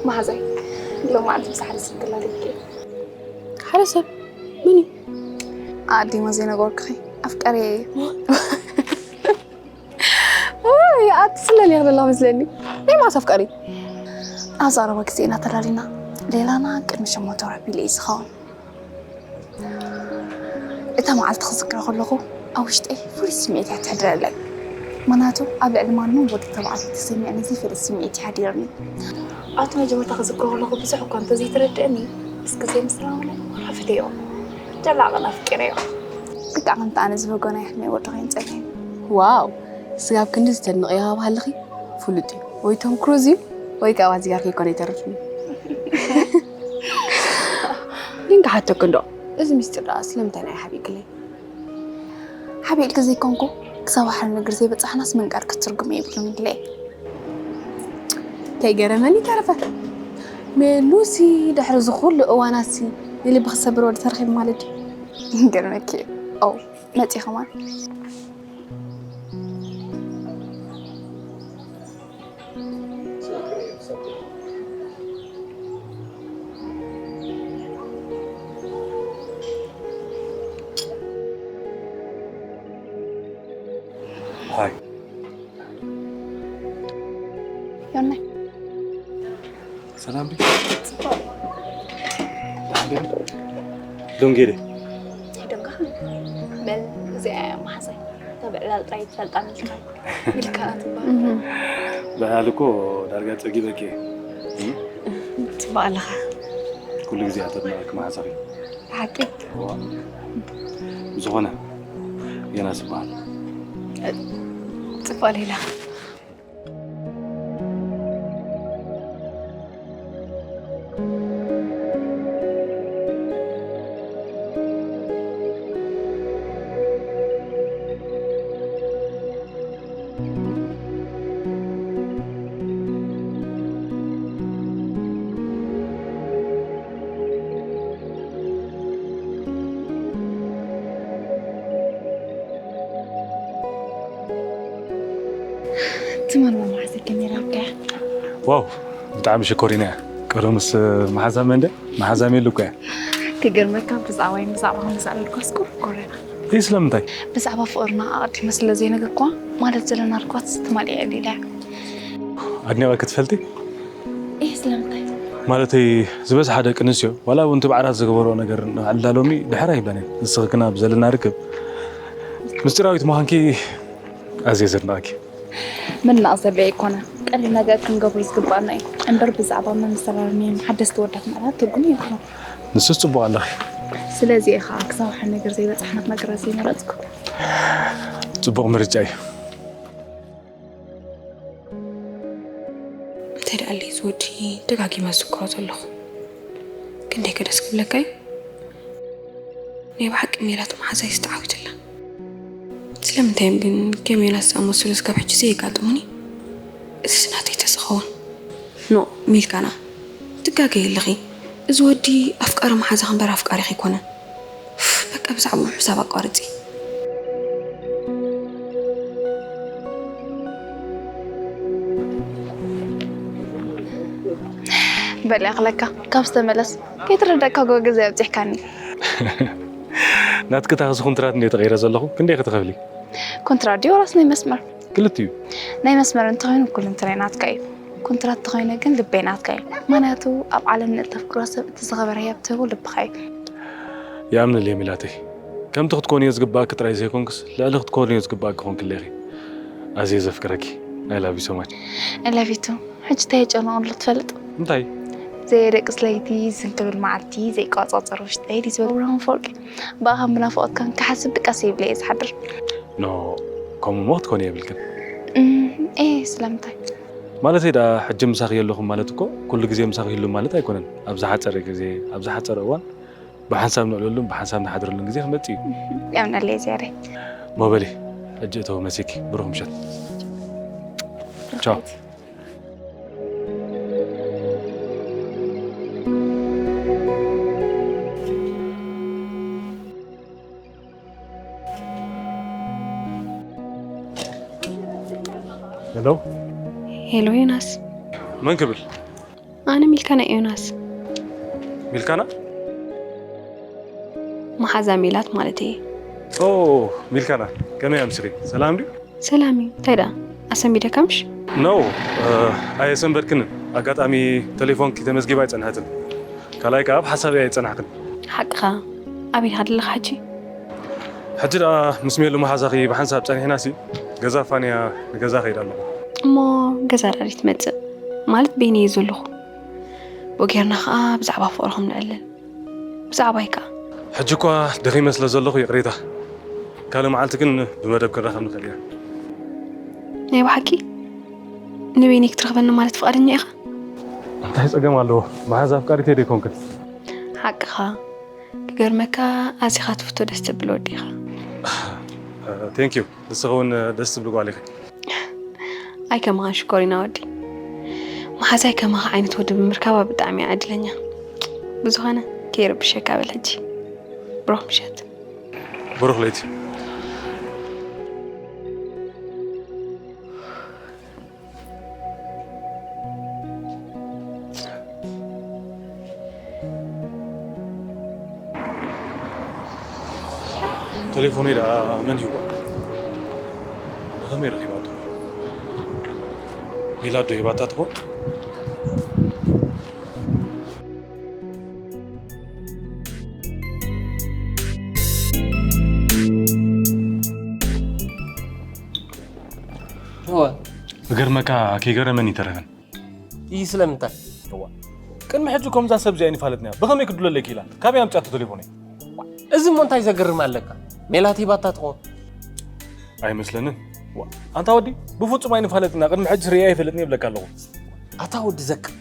መሓዛይ፣ ሎማዓንቲ ምስ ሓደ ሰብ ክላለየኪ እየ። ሓደ ሰብ? መን እዩ? ኣዲሞ ዘይነገርኩኺ ኣፍቀርየ እዩ። ኣቲ ስለል ይኽለላ መስለኒ። ናይ መዓስ ኣፍቀሪ? ኣብ ዘረባ ግዜ ኢና ተላሊና። ሌላና ቅድሚ ሸሞንተ ወርሒ ቢለ እዩ ዝኸውን። እታ መዓልቲ ክዝክራ ከለኹ ኣብ ውሽጠይ ፍሉይ ስምዒት እያ ትሕድረለይ። ምኽንያቱ ኣብ ልዕሊ ማንም ወዲ ተባዕታይ ተሰሚዕኒ ዘይፈልጥ ስምዒት እዩ ሓዲርኒ። ኣብቲ መጀመርታ ክዝክሮ ከለኹ ብዙሕ እኳ እንተዘይተረድአኒ፣ ምስ ግዜ ምስ ተላመድናዮ ፈትየዮ። ጀላቕን ኣፍቂረዮ። ልክዕ ከምቲ ኣነ ዝበጎናይ ሕልመይ ወዲ ኮይኑ ጸኒሐ። ዋው! ስጋብ ክንዲ ዝተድንቕዮ ካብ ሃለኺ ፍሉጥ እዩ። ወይ ቶም ክሩዝ እዩ ወይ ከዓ ባዚጋር ከይኮነ ኣይተርፍን እዩ። ግን ክሓተኪ እንዶ፣ እዚ ሚስጢር ደኣ ስለምንታይ ናይ ሓቢእክለይ? ሓቢእልኪ ዘይኮንኩ፣ ክሳብ ሓደ ነገር ዘይበጻሕናስ ምንቃር ክትትርጉም የብሉን ኢለ። ከይገረመኒ ተረፈ። ሜሉሲ፣ ድሕሪ እዚ ኩሉ እዋናሲ ንልቢ ክሰብር ወዲ ተረኺቡ ማለት ድዩ? ይገርመኪ እዩ። ኦ፣ መጺ ከማን። ሃይ። ዮናይ። ሰላም ቢ። ጽቡቕ። ደንጌ ዲ። ደንጋ። በል፣ እዚኣ እያ መሓዛይ። እታ ብዕላል ጥራይ ትፈልጣ ሚልካ። ሚልካ ትበሃል። እህ። ብዕላል እኮ ዳርጋ ጸጊበኪ እየ። እህ? ጽቡቕ ኣለኻ። ኩሉ ግዜ እያ ተድንቐኪ መሓዛኺ። ብሓቂ? እዋ። ብዝኾነ፣ ዮናስ ይበሃል። ጽቡቕ ሌላ። ትማል መሓዘ ከመይ ረኺብካያ? ዋው፣ ብጣዕሚ ሽኮሪና እያ። ቀደምስ መሓዛ መን ድያ? መሓዛ ሜሉ እኮ እያ። ክገርመካ፣ ብዛዕባይን ብዛዕባኻን ምስ ኣልዕልኳስ ቁርቁር እያ። ይህ ስለምንታይ? ብዛዕባ ፍቕርና ኣቐዲመ ስለ ዘይነገርኳ፣ ማለት ዘለና ርኳት ትማል እያ ኢላ። ኣድኒቐ ክትፈልጢ? ይህ ስለምንታይ? ማለተይ፣ ዝበዝሓ ደቂ ኣንስትዮ፣ ዋላ እውን ትብዓራት ዝገበርኦ ነገር ንዕላሎሚ ድሕር ኣይብለን እየን። ንስኺ ግና ብዘለና ርክብ ምስጢራዊት ምዃንኪ ኣዝየ ዘድንቐኪ። ምድናቕ ዘድልዮ ኣይኮነን። ቀሊል ነገር ክንገብሮ ዝግባኣና እዩ እምበር፣ ብዛዕባ መመሰራርሚን ሓደስቲ ወዳት ምዕላል ትርጉም የብሉን። ንሱስ ጽቡቕ ኣለኺ። ስለዚ እየ ኸኣ ክሳብ ሓደ ነገር ዘይበጻሕና ክነግራ ዘይመረጽኩ። ጽቡቕ ምርጫ እዩ። እንታይ ደኣ ኣለ እዚ ወዲ ደጋጊመ ዝዝክሮ ዘለኹ? ክንደይ ከ ደስ ክብለካ እዩ? ናይ ብሓቂ ሜላት መሓዛይስ ተዓዊትላ። ስለምንታይ እዮም ግን ከም ዮናስ ዝኣመሰሉ ስጋብ ሕጂ ዘየጋጥሙኒ? እዚስ ናተይ ተዝኸውን። ኖእ፣ ሚልካና፣ ትጋገዪ ኣለኺ። እዚ ወዲ ኣፍቃሪ መሓዛኺ እምበር ኣፍቃሪኺ ኣይኮነን። ኡፍ፣ በቃ ብዛዕባኡ ሕሳብ ኣቋርጺ። በል ይኣኽለካ፣ ካብ ዝተመለስ ከይትርደእካ ጎ ገዛ ኣብጺሕካኒ። ናትኪ ታክሲ ኩንትራት እንድየ ተቐይረ ዘለኹ፣ ክንደይ ክትኸፍሊ? ኮንትራት ድዩ ወላስ ናይ መስመር? ክልቲኡ። ናይ መስመር እንተኾይኑ ኩሉ እንትናይ ናትካ እዩ። ኮንትራት እንተኾይኑ ግን ልበይ ናትካ እዩ። ምኽንያቱ ኣብ ዓለም ንእተፍቅሮ ሰብ እቲ ዝኸበረ ህያብ ትህቦ ልብኻ እዩ። ይኣምነልየ ሚላተይ። ከምቲ ክትኮንዮ ዝግባእኪ ጥራይ ዘይኮንክስ፣ ልዕሊ ክትኮንዮ ዝግባእኪ ኮንኪ ኣለኺ። ኣዝየ ዘፍቅረኪ። I love you so much። I love you too። ሕጂ እንታይ የጨንቐሉ ትፈልጥ? እንታይ? ዘየደቅስ ለይቲ፣ ዝን ክብል መዓልቲ፣ ዘይቆጻጸር ውሽጠይ ድዩ ዝበል ብርሃን ኣፈወርቂ። ብኣኻን ብናፍቖትካን ክሓስብ ድቃስ የብለይ እየ ዝሓድር። ኖ፣ ከምኡ እሞ ክትኮኒ የብልክን። እም፣ ኤ፣ ስለምንታይ? ማለተይ ደኣ፣ ሕጂ ምሳኺ የለኹን ማለት እኮ፣ ኩሉ ግዜ ምሳኺ ይህሉ ማለት ኣይኮነን። ኣብ ዝሓጸረ ግዜ፣ ኣብ ዝሓጸረ እዋን፣ ብሓንሳብ ነዕለሉን ብሓንሳብ ንሓድረሉን ግዜ ክመጽእ እዩ። የምነለይ ዝያደይ። ሞበሊ፣ ሕጂ እተው መሲኪ፣ ብሩኽ ምሸት። ቻው። ሄሎ። ሄሎ ዮናስ። መን ክብል? ኣነ ሚልካና ዮናስ። ሚልካና? መሓዛ ሜላት ማለት እየ። ኦ፣ ሚልካና፣ ከመይ ኣምስሪ? ሰላም ድዩ? ሰላም እዩ። እንታይ ደኣ? ኣሰንቢደካ ምሽ? ኖ፣ ኣየሰንበድክንን። ኣጋጣሚ ቴሌፎንኪ ተመዝጊባ ኣይጸንሐትን። ካልኣይ ከኣ ኣብ ሓሳብ ኣይጸናሕክን። ሓቅኻ። ኣበይ ኢኻ ዘለኻ ሕጂ? ሕጂ ደኣ ምስ ሜሉ መሓዛኺ ብሓንሳብ ጸኒሕናሲ፣ ገዛ ፋንያ ንገዛ ከይድ ኣለኹ። እሞ ገዛ ዳኣ ትመጽእ? ማለት በይነይ እየ ዘለኹ። ብኡ ጌርና ኸኣ ብዛዕባ ፍቕርኹም ነዕልል። ብዛዕባይ ከኣ። ሕጂ እኳ ደኺመ ስለ ዘለኹ ይቕሬታ። ካልእ መዓልቲ ግን ብመደብ ክንራኸብ ንኽእል ኢና። ናይ ብሓቂ? ንበይነይ ክትረኽበኒ ማለት ፍቓደኛ ኢኻ? እንታይ ጸገም ኣለዎ? መሓዛ ኣፍቃሪተይ ዶ ኣይኮንክን? ሓቅኻ። ክገርመካ ኣዚኻ ትፍቶ ደስ ትብል ወዲ ኢኻ። ቴንክ ዩ። ንስኺ እውን ደስ ትብሊ ጓል ኢኺ። ኣይ ከማኻ ሽኮሪና ወዲ። መሓዛይ ከማኻ ዓይነት ወዲ ብምርካባ ብጣዕሚ እየ ዕድለኛ። ብዝኾነ ከይረብሸካ በል ሕጂ። ብሩኽ ምሸት። ብሩኽ ለይቲ። ቴሌፎነይ ደኣ መን ሂብዋ? ብኸመይ ረኺባቶ? ሜላት ዶ ሂባታ ትኾን? እወ። ክገርመካ ከይገረመኒ ኣይተረፈን። ይህ ስለምንታይ? እዋ ቅድሚ ሕጂ ከምዛ ሰብ እዚኣ ኣይንፋለጥንያ ብኸመይ ክድለለይ ክኢላ? ካበይ ኣምፅኣቶ ቴሌፎነይ? እዚ እሞ እንታይ ዘገርም ኣለካ? ሜላት ሂባታ ትኾን? ኣይመስለንን። ዋ ኣንታ ወዲ ብፍፁም ኣይንፋለጥና ቅድሚ ሕጂ ርእያ ኣይፈልጥን ይብለካ ኣለኹ። ኣታ ወዲ ዘክር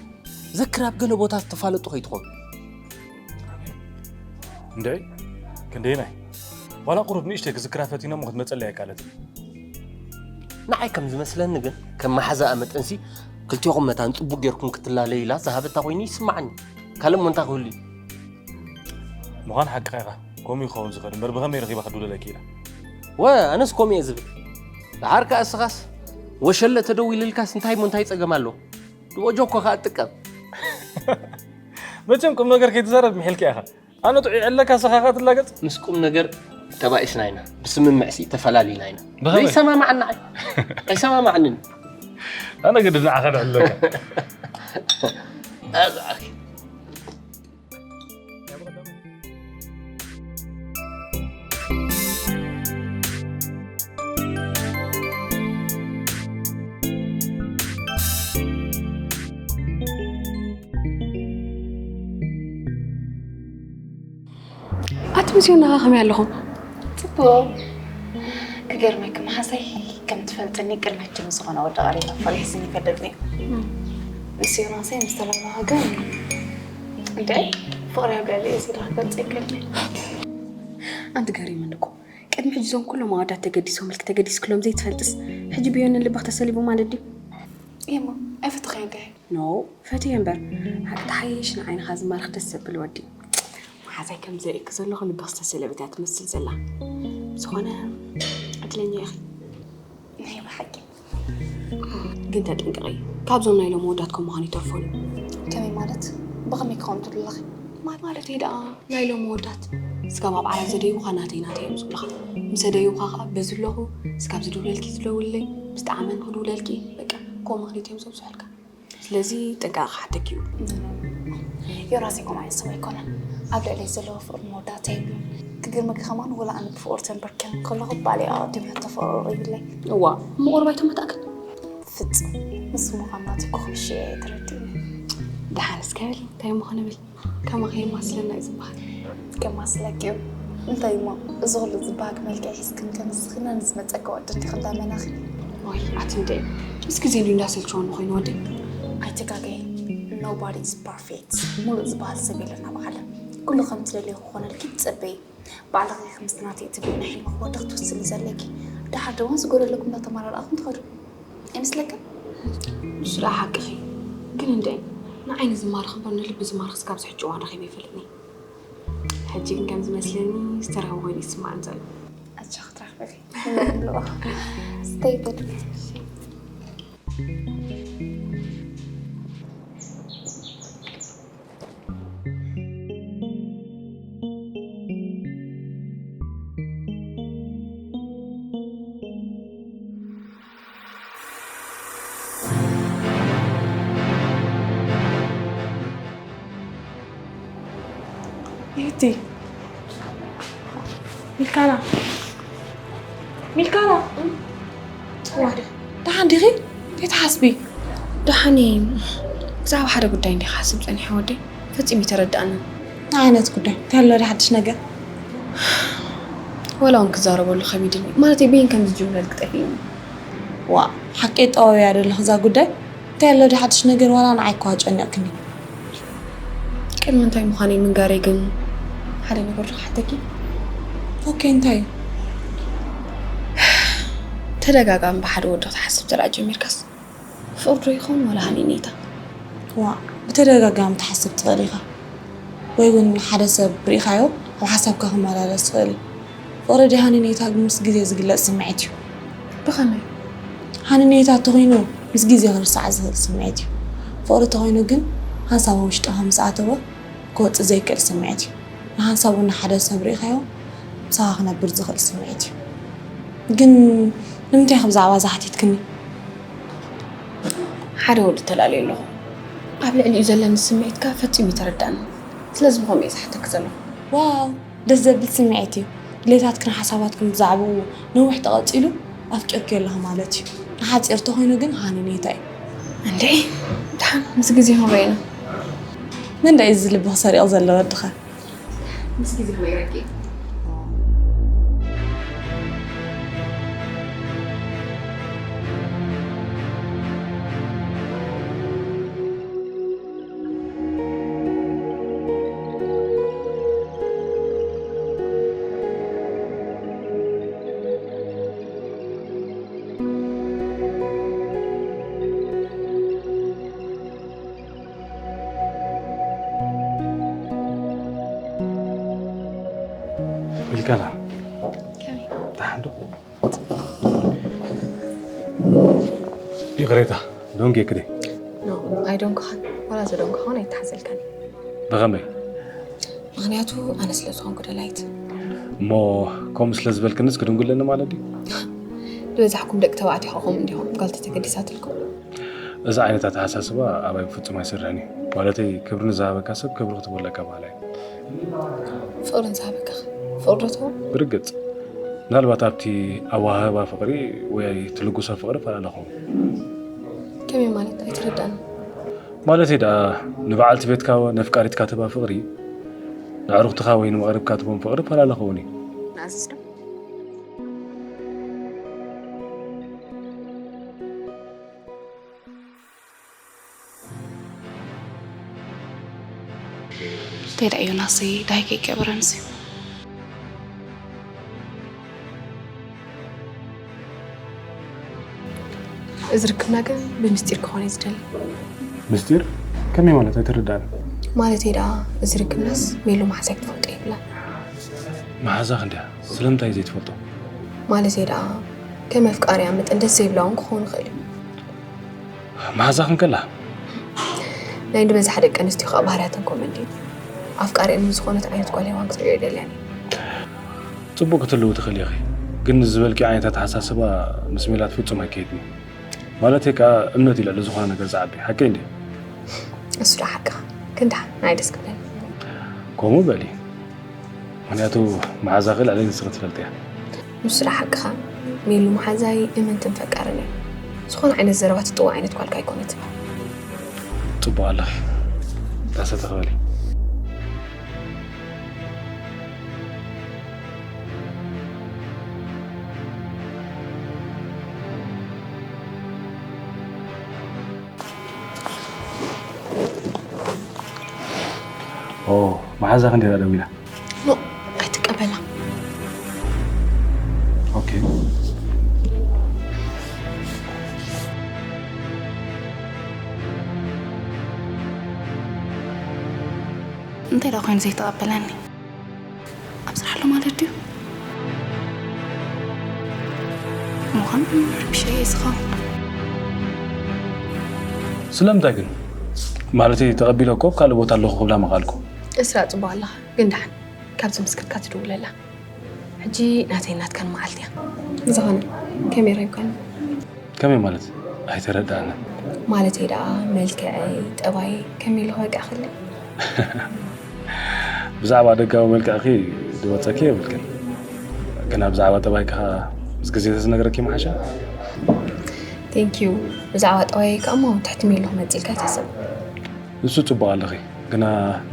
ዘክር ኣብ ገለ ቦታ ዝተፋለጡ ከይትኾኑ። እንድዒ ክንደየናይ ዋላ ቁሩብ ንእሽተይ ክዝክራ ፈቲነ እሞ ክትመፀለይ ኣይከኣለትን። ንዓይ ከም ዝመስለኒ ግን ከም መሓዛኣ መጠንሲ ክልቲኹም መታን ፅቡቅ ጌርኩም ክትላለዩ ኢላ ዝሃበታ ኮይኑ ይስማዓኒ። ካልእ እሞ እንታይ ክህሉ እዩ? ምዃን ሓቅኻ ኢኻ። ከምኡ እዩ ክኸውን ዝኽእል እምበር ብኸመይ ረኺባ ክድውለለኪ ኢላ። ወ ኣነስ ከምኡ እየ ዝብል። ደሓር ከኣ እስኻስ ወሸለ ተደዊልልካስ እንታይ እሞ እንታይ ጸገም ኣለዎ? ድቦ ጆኮ ከኣ እጥቀም። መቸም ቁም ነገር ከይትዛረብ ምሒልካ ኢኻ። ኣነ ጥዑይ ኣለካ ሰኻኻ ትላገጽ። ምስ ቁም ነገር ተባኢስና ኢና፣ ብስምምዕሲ ተፈላሊና ኢና። ብኸመይ? ዘይሰማማዓና ዓይ። ኣይሰማማዓንን። ኣነ ግዲ ንዓኻ ድሕለካ። ኣቲ ምስዮን ናኻ ከመይ ኣለኹም? ጽቡቕ። ክገርመኪ መሓዛይ ከም ትፈልጥኒ ቅድሚ ሕጂ ምስ ዝኾነ ወዲ ቀሪበ ፈሊሕስኒ ይፈልጥኒ እዩ። ምስ ዮናሰይ ምስ ተላላኸ ግን እንድዒ ፍቕሪ ኣብ ልዕሊ እዚ ኢላ ክገልጸ ይከብደኒ። ኣንቲ ገሪሙኒ እኮ ቅድሚ ሕጂ እዞም ኩሎም ኣወዳት ተገዲሶምልኪ ተገዲስክሎም ዘይትፈልጥስ ሕጂ ብዮንን ልብኺ ተሰሊቡ ማለት ድዩ? እሞ ኣይፈተኽዮን ድየ? ኖ ፈትየ እምበር ሓቂ ተሓይሽ ንዓይንኻ ዝማርኽ ደስ ዘብል ወዲ መሓዛይ ከም ዘርእኪ ዘለኹ ልብኺ ዝተሰለበት እያ ትመስል ዘላ ብዝኾነ ዕድለኛ ኢኺ ናይ ብሓቂ ግን ተጠንቀቒ ካብዞም ናይ ሎም ወዳት ከም ምዃኑ ይተርፎ እዩ ከመይ ማለት ብኸመይ ክኸውን ትብሊ ኣለኺ ማለተይ ደኣ ናይ ሎም ወዳት ስጋብ ኣብ ዓራት ዘደይቡኻ ናተይ ናተይ እዮም ዝብሉኻ ምስ ኣደይቡኻ ከዓ በዚ ኣለኹ ስጋብ ዝድውለልኪ ዝደውልለይ ምስ ጠዓመን ክድውለልኪ በቃ ከምኡ ምኽንያት እዮም ዘብዝሑልካ ስለዚ ጥንቃቐ ክሓተኪ እዩ። ዮናስ ይኮን ዓይነት ሰብ ኣይኮነን። ኣብ ልዕለይ ዘለዎ ፍቕሪ መወዳእታ የብሉን። ክገርመኪ ከማን ወላ ኣነ ብፍቕሪ ተንበርኪኸ ከለኹ ባዕለይ ኣቐዲመ ሕቶ ፍቕሪ ይብለይ። እዋ እሞ ቁሩብ ኣይተመታእክን። ፍጹም ንሱ ምዃኑ ናተይ ኮኽልሽ እየ ተረዲእኒ። ደሓን እስከ በሊ እንታይ እሞ ክንብል። ከማኺ የማስለና እዩ ዝበሃል። ከማስለኪ እዩ። እንታይ እሞ እዚ ኩሉ ዝበሃግ መልክዕ ሒዝክን ከም ዝኽነን ዝመፀኪ ወዲ እንዲኺ እንዳመናኺ። ዋይ ኣቲ እንደ ምስ ግዜ እንድዩ እንዳሰልቸወኒ ኮይኑ ወዲ። ኣይትጋገይ nobody is perfect ሙሉእ ዝበሃል ሰብ የለን ኣብ ዓለም። ኩሉ ከም ትደልዮ ክኾነልኪ ትፅበዪ። ባዕልኺ ኢኺ ምስቲ ናተይ እትብልዮ ናይ ሕልሚ ክወዲ ክትውስኒ ዘለኪ። ደሓር ድማ ዝጎደለኩም እንዳተመራረኣኹም ትኸዱ። ኣይመስለክን? ንሱ ደኣ ሓቅኺ ግን እንደ ንዓይኒ ዝማርኽ እምበር ንልቢ ዝማርኽ ስጋብ ዝሕጂ እዋን ረኺበ ይፈልጥኒ ሕጂ ግን ከም ዝመስለኒ ዝተረኸበ ኮይኑ ይስማዕን ዘሎ ኣጆኺ ክትረኽቢ ኢኺ ንብሎ stay good እቲ ሚልካና፣ ሚልካና፣ ዋደ፣ ደሓን ዲኺ? እንታይ ትሓስቢ? ደሓን እየ። ብዛዕባ ሓደ ጉዳይ እንዲኻ ክሓስብ ጸኒሐ ወደይ። ፈጺሙ ኣይተረድኣንን። እንታይ ዓይነት ጉዳይ? እንታይ ኣሎ ድሓድሽ ነገር? ወላ እውን ክዛረበሉ ከቢድኒ። ማለተይ ብይን ከም ዝጅምረልኪ ጠፊእኒ። ዋ፣ ሓቀይ ጠዋውያ ዶ ኣለኺ እዛ ጉዳይ? እንታይ ኣሎ ድሓድሽ ነገር ዋላ ንዓይ እኳ ኣጨኒቕክኒ። ቅድሚ እንታይ ምዃነይ ምንጋረይ ግን ሓደ ነገር ዶ ክሓተኪ? ኦኬ፣ እንታይ እዩ? ተደጋጋሚ ብሓደ ወዲ ክትሓስብ ተደኣ ጀሚርካስ ፍቕሪ ዶ ይኸውን ዋላ ሃኒኔታ? ዋ፣ ብተደጋጋሚ ትሓስብ ትኽእል ኢኻ። ወይ እውን ሓደ ሰብ ርኢኻዮ ኣብ ሓሳብካ ክመላለስ ይኽእል እዩ። ፍቕሪ ድያ ሃኒኔታ ግን ምስ ግዜ ዝግለጽ ስምዒት እዩ። ብኸመይ? ሃኒኔታ እንተኾይኑ ምስ ግዜ ክርሳዕ ዝኽእል ስምዒት እዩ። ፍቕሪ እንተኾይኑ ግን ሓንሳብ ኣብ ውሽጥኻ ምስ ኣተወ ክወጽእ ዘይክእል ስምዒት እዩ። ንሓንሳብ እውን ንሓደ ሰብ ርኢኻዮ ምሳኻ ክነብር ዝኽእል ስምዒት እዩ። ግን ንምንታይ ኢኺ ብዛዕባ እዚ ሓቲትክኒ? ሓደ ወዲ ተላልየ ኣለኹ። ኣብ ልዕሊኡ ዘለኒ ስምዒት ከኣ ፈጺሙ ኣይተረድኣንን። ስለዚ ብኸምኡ እየ ዝሓተኪ ዘለኹ። ዋው፣ ደስ ዘብል ስምዒት እዩ። ድሌታትክን ሓሳባትክን ብዛዕባኡ ነዊሕ ተቐጺሉ ኣፍቂርክዮ ኣለኺ ማለት እዩ። ንሓጺር ተኾይኑ ግን ሃኒኔታ እዩ። እንድዒ፣ ደሓን ምስ ግዜ ክንሪኦ ኢና። መን ደኣ እዩ እዚ ልብኺ ሰሪቑ ዘሎ ወድኸ? ምስ ግዜ ክነግረኪ እየ። ሚልካና፣ ከመይ? ደሓን ዶ? ይቕሬታ፣ ዶንጌ ክደ። ኖ፣ ኣይዶንኩኻን። ዋላ ዘዶንኩኻ እውን ኣይተሓዘልካን። ብኸመይ? ምኽንያቱ ኣነ ስለ ዝኾንኩ ደላይት። እሞ ከምኡ ስለ ዝበልክንስ ክድንጉለኒ ማለት ድዩ? ዝበዛሕኩም ደቂ ተባዕትዮ ኢኹም እንዲኹም፣ ጓል ተተገዲሳትልኩም። እዚ ዓይነት ኣተሓሳስባ ኣባይ ብፍጹም ኣይሰርሕን እዩ። ማለተይ፣ ክብሪ ንዝሃበካ ሰብ ክብሪ ክትቦለካ በሃላይ። ፍቕሪ ንዝሃበካ ፍቕሪ ዶ ትህቦ? ብርግጽ። ምናልባት ኣብቲ ኣወሃህባ ፍቕሪ ወይ ትልግሶ ፍቕሪ ፈላለኹም። ከመይ ማለት? ኣይተረዳእን። ማለተይ ደኣ፣ ንበዓልቲ ቤትካ ወይ ነፍቃሪትካ ትህባ ፍቕሪ፣ ንኣዕሩኽትኻ ወይ ንመቕርብካ ትህቦም ፍቕሪ ፈላለኹ እውን እዩ። ንኣዝዝ ዶ? እንታይ ደኣ ዮናሰይ፣ ደሃይ ከይቀብረንስ እዩ። እዚ ርክብና ግን ብምስጢር ክኾን እየ ዝደሊ። ምስጢር? ከመይ ማለት? ኣይተረዳእን። ማለተይ ደኣ፣ እዚ ርክብናስ ሜሉ መሓዛይ ክትፈልጦ የብላን። መሓዛኺ እንድያ? ስለምንታይ እዩ ዘይትፈልጦ? ማለተይ ደኣ፣ ከም ኣፍቃሪኣ መጠን ደስ ዘይብላ እውን ክኸውን ይኽእል እዩ። መሓዛኺ እንከላ? ናይ ዝበዝሓ ደቂ ኣንስትዮ ከዓ ባህርያተን ከምኡ እንድዩ። ኣፍቃሪኣን ምስ ዝኾነት ዓይነት ጓል ሄዋን ክትርእዮ ኣይደልያን እየ። ጽቡቕ ክትህልዊ ትኽእሊ ኢኺ፣ ግን ዝበልክዮ ዓይነት ኣተሓሳስባ ምስ ሜላት ፍጹም ኣይከይድን እዩ። ማለተይ ከኣ እምነት እዩ ልዕሊ ዝኾነ ነገር ዝዓቢ፣ ሓቀይ እንድየ? እሱ ደኣ ሓቅኻ፣ ግን ደሓን ንዓይ ደስ ክብለኒ። ከምኡ በሊ። ምኽንያቱ መሓዛኺ ልዕለይ ንስኺ ትፈልጥያ። ንሱ ደኣ ሓቅኻ፣ ሜሉ መሓዛይ እምንትን ፈቃርን እያ። ዝኾነ ዓይነት ዘረባ ትጥውዕ ዓይነት ጓል ከይኮነት። ጽቡቕ ኣለኺ። ጣሰ ተኽበሊ። ኦ፣ መሓዛኺ እንድያ ደዊላ? ኖ፣ ኣይትቀበላ። ኦኬ። እንታይ ደኣ ኮይኑ ዘይተቐበለኒ? ኣብ ስራሕ ኣሎ ማለት ድዩ? ምዃኑ ረቢሸ እየ ዝኸውን። ስለምንታይ ግን? ማለተይ ተቐቢለ እኮ ኣብ ካልእ ቦታ ኣለኹ ክብላ ምኽኣልኩ። እስራ ጽቡቕ ኣለኻ፣ ግን ደሓን ካብዚ ምስክርካ ትድውለላ። ሕጂ ናተይን ናትካን መዓልቲ እያ። ዝኾነ፣ ከመይ ረኺብካኒ? ከመይ ማለት? ኣይተረድኣንን። ማለተይ ደኣ፣ መልክዐይ፣ ጠባየይ ከመይ ኢሉ ክበቅዕ ክእል? ብዛዕባ ደጋዊ መልክዕኪ ዝወፀኪ የብልክን። ግና ብዛዕባ ጠባይኪ ኸዓ ምስ ግዜ ተዝነግረኪ ምሓሸ። Thank you። ብዛዕባ ጠባየይ ከኣ እሞ ትሕቲ ሚሉ ክመጽእ ኢልካ ኣይትሕሰብ። ንሱ ጽቡቕ ኣለኺ፣ ግና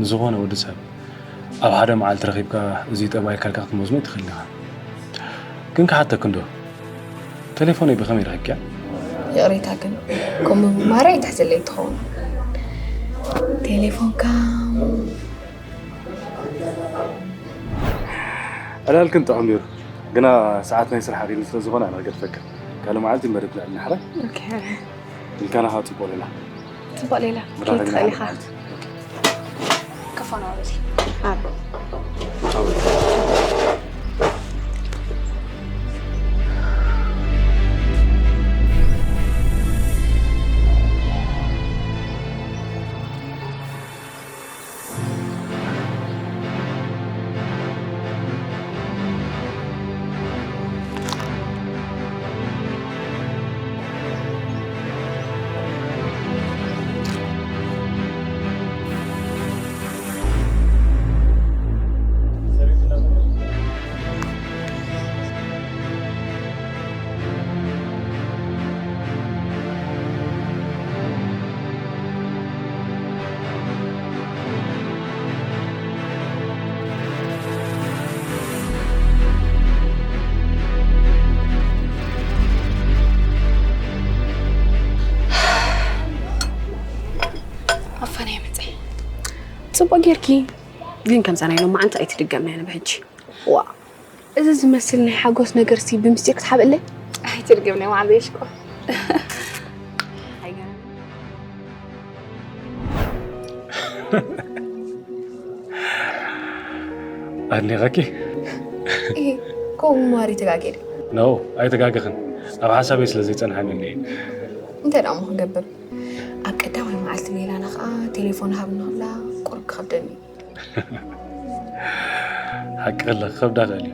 ንዝኾነ ወዲ ሰብ ኣብ ሓደ መዓልቲ ረኺብካ እዚ ጠባይካ ኢልካ ክትመዝኖ ኣይትኽእልን ኢኻ። ግን ክሓተኪ እንዶ፣ ቴሌፎነይ ብኸመይ ረኺብክያ? ይቕሬታ ግን ከምኡ ምማረይ ኣይትሕዘለይ ትኸውን። ቴሌፎንካ ዕላልክን ጥዑም ነይሩ፣ ግና ሰዓት ናይ ስራሕ ኣኺሉ ስለ ዝኾነ ኣነ ክገድፈካ። ካልእ መዓልቲ መደብ ንዕሊ ናሕረ። ኦኬ። ኢልካና ኸዓ ጽቡቕ ሌላ። ጽቡቕ ሌላ። ክትረዳዳእ ትኽእል ኢኻ። መዓልቲ። ከፋና በሊ። ኣብ ኣፋና የምፅእ። ፅቡቅ ጌርኪ ግን ከምዛ ናይ ሎማዓንቲ ኣይትድገምና እያ ብሕጂ። ዋ እዚ ዝመስል ናይ ሓጎስ ነገርሲ ብምስጢር ክትሓብእለይ? ኣይትድገምና መዓልቲ የሽኮ። ኣድኒቐኪ። ከምኡ ማሪ ተጋጌ ዶ? ኖ ኣይተጋገኽን። ኣብ ሓሳበይ ስለ ዘይጸንሓኒ እየ። እንታይ ደኣ እሞ ክገብር? ኣብ ቀዳማይ መዓልቲ ሜላና ኸኣ ቴሌፎን ሃብኒ ክብላ ቁሩብ ክኸብደኒ እዩ። ሓቂ ከላ ክኸብዳ ይኽእል እዩ።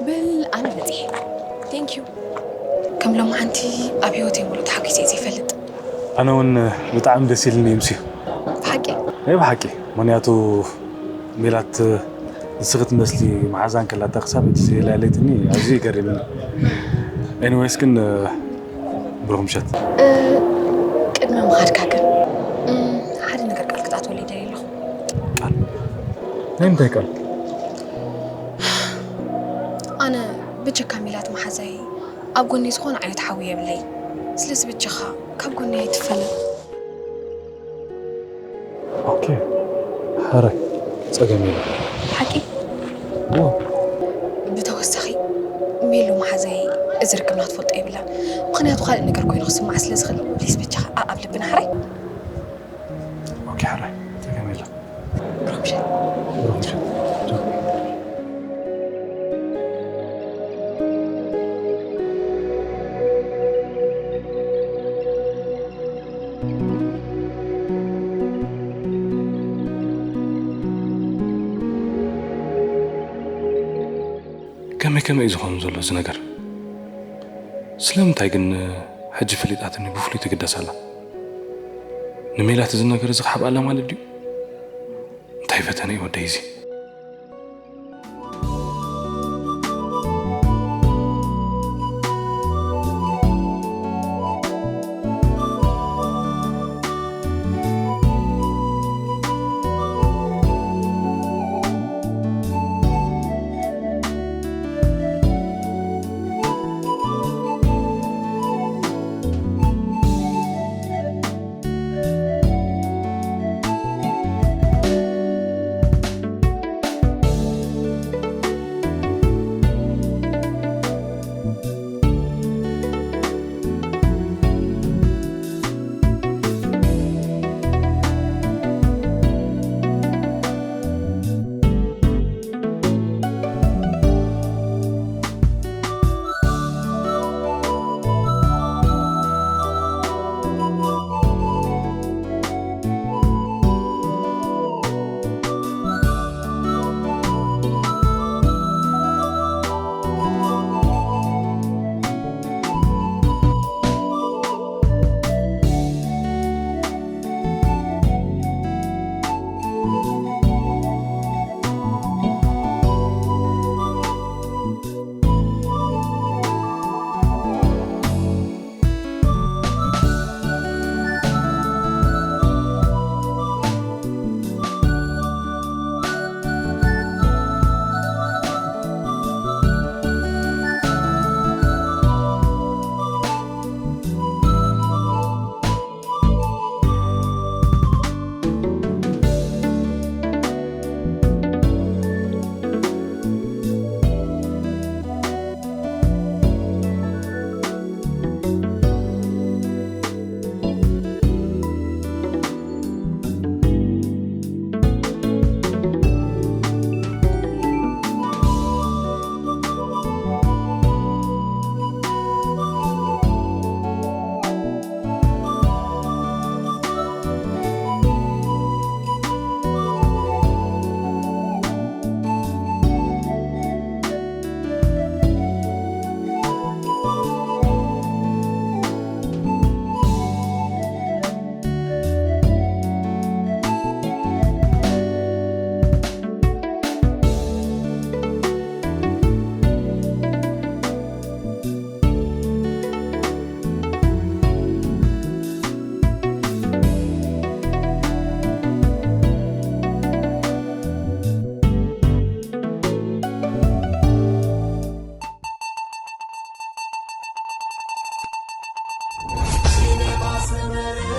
በል ኣነ በፂሐ። Thank you። ከም ሎማዓንቲ ኣብ ህይወተይ ሙሉእ ተሓጒሰ ዘይፈልጥ። ኣነ እውን ብጣዕሚ ደስ ኢልኒ ይምስዩ። ብሓቂ? ናይ ብሓቂ ምክንያቱ ሜላት ንስኺ ትመስሊ መሓዛ እንከላታ ክሳብ ሕጂ ዘይለያለይትኒ ኣዝዩ ይገርምኒ። Anyways ግን ብሩኽ ምሸት። ቅድሚ ምኻድካ ግን ሓደ ነገር ቃል ክትኣትወለይ ደልየ ኣለኹ። ቃል? ናይ ምንታይ ቃል? ኣነ ብጀካ ሜላት መሓዛይ ኣብ ጎነይ ዝኾነ ዓይነት ሓዊ የብለይ። ስለዚ ብጀኻ ካብ ጎነይ ኣይትፈለ። ኦኬ፣ ሕራይ፣ ጸገም የለን። ሓቂ? እወ። ብተወሳኺ ሜሉ መሓዛይ እዚ ርክብና ክትፈልጦ የብላን። ምኽንያቱ ካልእ ነገር ኮይኑ ክስማዓ ስለ ዝኽእል ፕሊስ ብቻኻ ኣኣብ ልብና ሕራይ። ኦኬ፣ ሕራይ፣ ጸገም የለን። ብሩኽ ምሸት። ብሩኽ ምሸት። ቻው። ከመይ ከመይ እዩ ዝኾኑ ዘሎ እዚ ነገር? ስለምንታይ ግን ሕጂ ፈሊጣትኒ ብፍሉይ ትግደስ ኣላ? ንሜላት እዚ ነገር እዚ ክሓብኣላ ማለት ድዩ? እንታይ ፈተነ እዩ ወደይ እዚ? ሲኔማ ሰመረ